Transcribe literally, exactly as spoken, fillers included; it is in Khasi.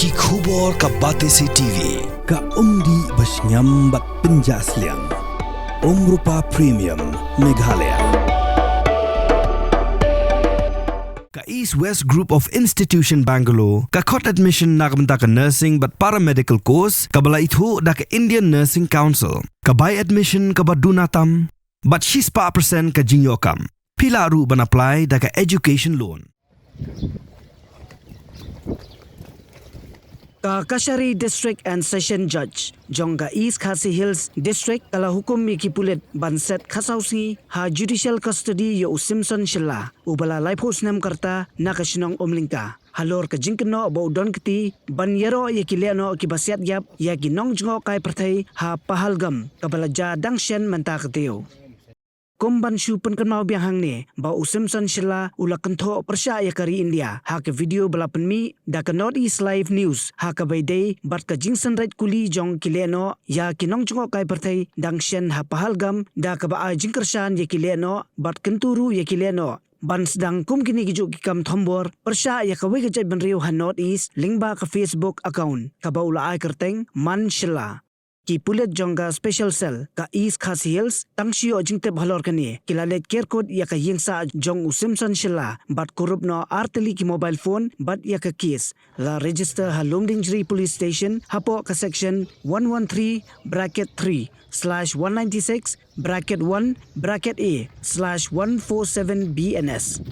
Ki khubor ka Batesi T V, ka umdih ba shngiam bad pynjah sliang. Umrupa Premium, Meghalaya. Ka East West Group of Institution Bangalore, ka khot admission na ka bynta ka nursing bad paramedical course, kaba la ithuh da ka Indian Nursing Council, ka bai admission kaba duna tam, bad shispah percent ka jingïoh kam. Phi lah ruh ban apply da ka education loan. Ka Kachari District and Session Judge jong ka East Khasi Hills District ka la hukum ïa ki pulit ban set khatsaw sngi ha judicial custody ïa u Simpson Shylla, uba la laiphew snem ka rta, na ka shnong Umlyngka, halor ka jingkynnoh ba u don kti ban ïaroh ïa ki lehnoh kiba siat ïap ïa ki nongjngohkai pyrthei ha Pahalgam, kaba la jia dang shen mynta ka taïew. Kum ban shu pynkynmaw biang hangne ba u Simpson Shylla u la kynthoh pyrshah ïa ka ri India ha ka video ba la pynmih da ka North East Live News, ha kaba ïadei bad ka jingsynreit kuli jong ki lehnoh ïa ki nongjngohkai pyrthei dang shen ha Pahalgam, da kaba ai jingkyrshan ïa ki lehnoh bad kyntu ruh ïa ki lehnoh ban sdang kum kine kijuh ki kam thombor pyrshah ïa kawei ka jaitbynriew ha North East lyngba ka Facebook account kaba u la ai kyrteng Man Shylla. Ki pulit jong ka Special Cell ka East Khasi Hills, tang shu ïoh jingtip halor kane, ki la leit ker kut ïa ka ïingsah jong u Simpson Shylla bad kurup noh ar tylli ki mobile phone bad ïa ka case la register ha Lumdiengjri Police Station hapoh ka section one one three bracket three slash one ninety-six bracket one bracket A slash one four seven B N S.